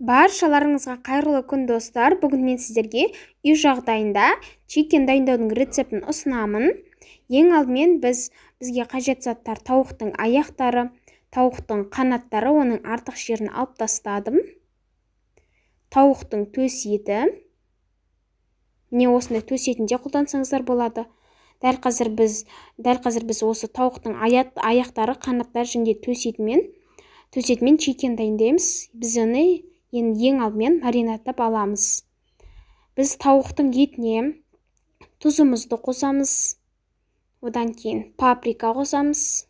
Баршаларыңызға қайырлы күн, достар! Бүгін мен сіздерге үй жағдайында чикен дайындаудың рецептін ұсынамын. Ең алдымен бізге қажет заттар: тауықтың аяқтары, тауықтың қанаттары, оның артық жерін алып тастадым. Тауықтың төс еті. Міне, осындай төс етін де қолдансаңыздар болады. Дәл қазір біз осы тауықтың аяқтары, қанаттары және төс етімен чикен дайындаймыз. Біз оны ең алдымен маринадтап аламыз. Біз тауықтың етіне тұзымызды қосамыз, одан кейін паприка қосамыз.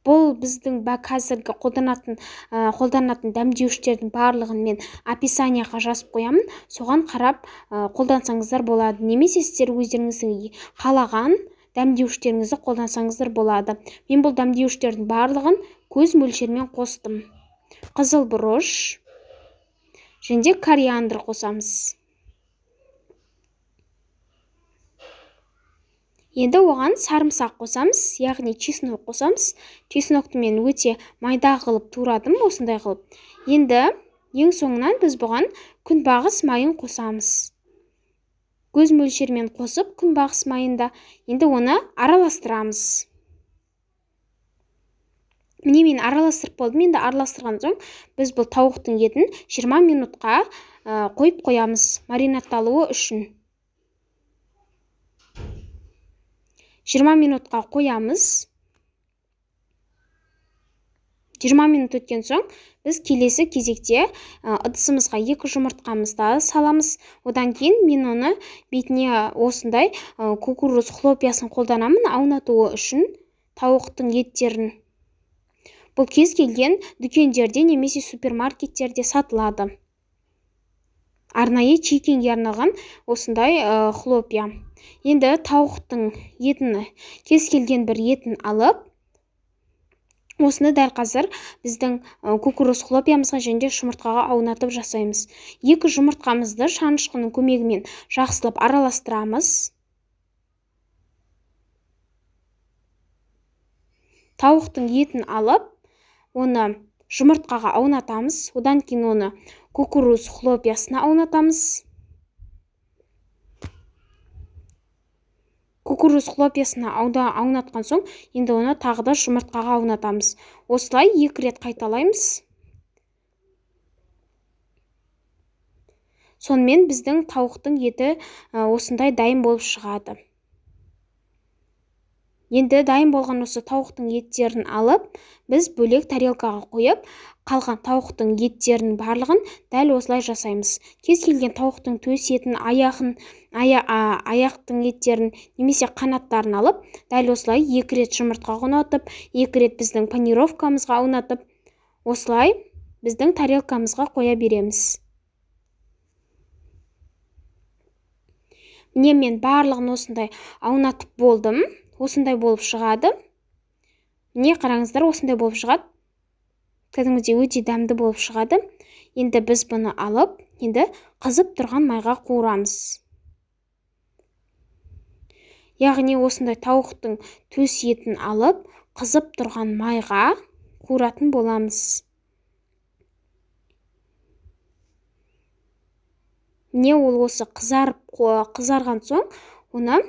Бұл біздің қазіргі қолданатын дәмдеуіштердің барлығын мен описанияға жазып қоямын, соған қарап қолдансаңыздар болады немесе сіздер өздеріңіздің қалаған дәмдеуіштеріңізді қолдансаңыздар болады. Мен бұл дәмдеуіштердің барлығын көз мөлшерімен қостым. Қызыл бұрыш және де кориандр қосамыз. Енді оған сарымсақ қосамыз, яғни чеснок қосамыз. Чеснокты мен өте майда қылып турадым, осындай қылып. Енді ең соңынан біз бұған күнбағыс майын қосамыз. Көз мөлшерімен қосып күнбағыс майын да, енді оны араластырамыз. Міне, мен араластырып болдым. Енді араластырған соң біз бұл тауықтың етін 20 минутқа қойып қоямыз маринадталуы үшін. 20 минутқа қоямыз. 20 минут өткен соң біз келесі кезекте ыдысымызға екі жұмыртқамызды саламыз. Одан кейін мен оны бетіне осындай кукуруз хлопьясын қолданамын аунатуы үшін тауықтың еттерін. Бұл кез келген дүкендерде немесе супермаркеттерде сатылады, арнайы чикенге арналған осындай хлопья. Енді тауықтың етін, кез келген бір етін алып, осыны дәл қазір біздің кукуруз хлопьямызға және де жұмыртқаға аунатып жасаймыз. Екі жұмыртқамызды шанышқының көмегімен жақсылап араластырамыз. Тауықтың етін алып, оны жұмыртқаға аунатамыз, одан кейін оны кукуруз хлопьясына аунатамыз. Кукуруз хлопьясына аунатқан соң, енді оны тағы да жұмыртқаға аунатамыз. Осылай екі рет қайталаймыз. Сонымен біздің тауықтың еті осындай дайын болып шығады. Енді дайын болған осы тауықтың еттерін алып, біз бөлек тарелкаға қойып, қалған тауықтың еттерінің барлығын дәл осылай жасаймыз. Кез келген тауықтың төс етін, аяғын, аяқтың еттерін немесе қанаттарын алып, дәл осылай екі рет жұмыртқаға аунатып, екі рет біздің панировкамызға аунатып, осылай біздің тарелкамызға қоя береміз. Міне, мен барлығын осындай аунатып болдым. Осындай болып шығады. Міне, қараңыздар, осындай болып шығады, кәдімгідей өте дәмді болып шығады. Енді біз бұны алып, енді қызып тұрған майға қуырамыз. Яғни осындай тауықтың төс етін алып, қызып тұрған майға қуыратын боламыз. Міне, ол осы қызарған соң, оны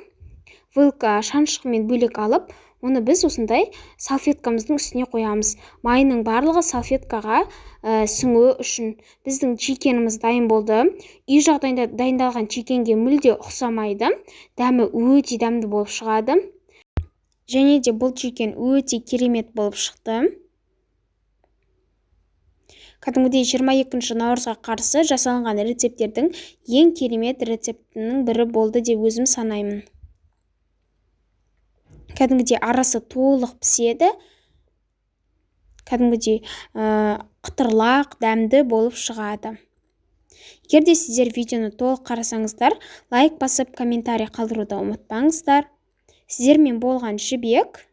вилка, шанышқымен бөлек алып, оны біз осындай салфеткамыздың үстіне қоямыз, майының барлығы салфеткаға сіңуі үшін. Біздің чикеніміз дайын болды. Үй жағдайында дайындалған чикенге мүлде ұқсамайды, дәмі өте дәмді болып шығады. Және де бұл чикен өте керемет болып шықты. Кәдімгідей 22 наурызға қарсы жасалынған рецепттердің ең керемет рецептінің бірі болды деп өзім санаймын. Кәдімгідей арасы толық піседі, кәдімгідей қытырлақ, дәмді болып шығады. Егер де сіздер видеоны толық қарасаңыздар, лайк басып, комментарий қалдыруды ұмытпаңыздар. Сіздермен болған Жібек.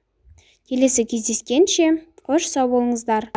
Келесі кездескенше, қош, сау болыңыздар!